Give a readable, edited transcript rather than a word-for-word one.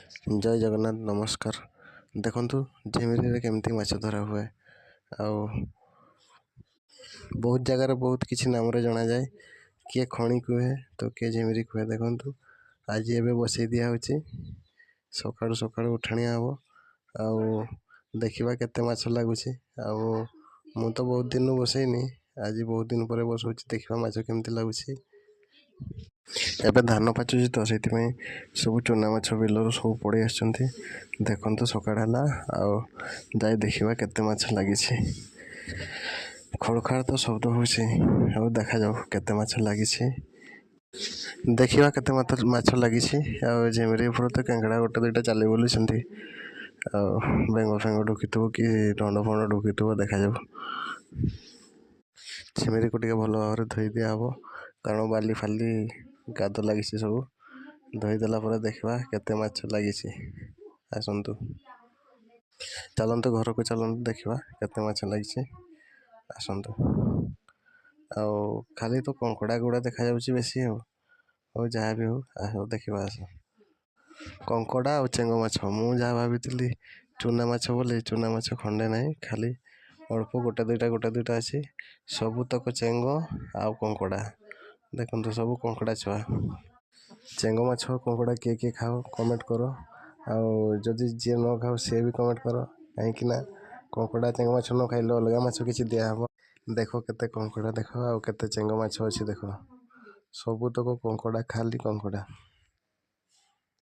ଜୟ ଜଗନ୍ନାଥ, ନମସ୍କାର। ଦେଖନ୍ତୁ ଝିମିରିରେ କେମିତି ମାଛ ଧରା ହୁଏ। ଆଉ ବହୁତ ଜାଗାରେ ବହୁତ କିଛି ନାମରେ ଜଣାଯାଏ। କିଏ ଖଣି କୁହେ ତ କିଏ ଝିମିରି କୁହେ। ଦେଖନ୍ତୁ ଆଜି ଏବେ ବସେଇ ଦିଆହେଉଛି, ସକାଳୁ ସକାଳୁ ଉଠାଣିଆ ହେବ ଆଉ ଦେଖିବା କେତେ ମାଛ ଲାଗୁଛି। ଆଉ ମୁଁ ତ ବହୁତ ଦିନରୁ ବସେଇନି, ଆଜି ବହୁତ ଦିନ ପରେ ବସଉଛି, ଦେଖିବା ମାଛ କେମିତି ଲାଗୁଛି। ଏବେ ଧାନ ପାଚୁଛି ତ ସେଥିପାଇଁ ସବୁ ଚୁନା ମାଛ ବିଲରୁ ସବୁ ପଳେଇ ଆସିଛନ୍ତି। ଦେଖନ୍ତୁ ସକାଳ ହେଲା ଆଉ ଯାଇ ଦେଖିବା କେତେ ମାଛ ଲାଗିଛି। ଖଡ଼ ଖଡ଼ ତ ଶବ୍ଦ ହେଉଛି, ଆଉ ଦେଖାଯାଉ କେତେ ମାଛ ଲାଗିଛି। ଦେଖିବା କେତେ ମାଛ ଲାଗିଛି। ଆଉ ଝିମିରି ଉପରେ ତ କେଙ୍କଡ଼ା ଗୋଟେ ଦୁଇଟା ଚାଲି ବୁଲୁଛନ୍ତି, ଆଉ ବେଙ୍ଗ ଫେଙ୍ଗ ଢୁକିଥିବ କି ଦଣ୍ଡ ଫଣ୍ଡ ଢୁକିଥିବ, ଦେଖାଯାଉ। ଝିମିରିକୁ ଟିକେ ଭଲ ଭାବରେ ଧୋଇ ଦିଆହେବ, କାରଣ ବାଲି ଫାଲି ଗାଦ ଲାଗିଛି ସବୁ। ଧୋଇଦେଲା ପରେ ଦେଖିବା କେତେ ମାଛ ଲାଗିଛି। ଆସନ୍ତୁ, ଚାଲନ୍ତୁ ଘରକୁ ଚାଲନ୍ତୁ, ଦେଖିବା କେତେ ମାଛ ଲାଗିଛି। ଆସନ୍ତୁ। ଆଉ ଖାଲି ତ କଙ୍କଡ଼ା ଗୁଡ଼ା ଦେଖାଯାଉଛି ବେଶୀ। ଆଉ ହଉ, ଯାହା ବି ହଉ, ହଉ ଦେଖିବା ଆସ। କଙ୍କଡ଼ା ଆଉ ଚେଙ୍ଗ ମାଛ। ମୁଁ ଯାହା ଭାବିଥିଲି ଚୁନା ମାଛ ବୋଲି, ଚୁନା ମାଛ ଖଣ୍ଡେ ନାହିଁ, ଖାଲି ଅଳ୍ପ ଗୋଟେ ଦୁଇଟା ଗୋଟେ ଦୁଇଟା ଅଛି। ସବୁତକ ଚେଙ୍ଗ ଆଉ କଙ୍କଡ଼ା। ଦେଖନ୍ତୁ ସବୁ କଙ୍କଡ଼ା ଛୁଆ। ଚେଙ୍ଗ ମାଛ କଙ୍କଡ଼ା କିଏ କିଏ ଖାଅ କମେଣ୍ଟ କର, ଆଉ ଯଦି ଯିଏ ନ ଖାଅ ସିଏ ବି କମେଣ୍ଟ କର, କାହିଁକି ନା କଙ୍କଡ଼ା ଚେଙ୍ଗ ମାଛ ନ ଖାଇଲେ ଅଲଗା ମାଛ କିଛି ଦିଆହେବ। ଦେଖ କେତେ କଙ୍କଡ଼ା ଦେଖ, ଆଉ କେତେ ଚେଙ୍ଗ ମାଛ ଅଛି ଦେଖ। ସବୁତକ କଙ୍କଡ଼ା, ଖାଲି କଙ୍କଡ଼ା।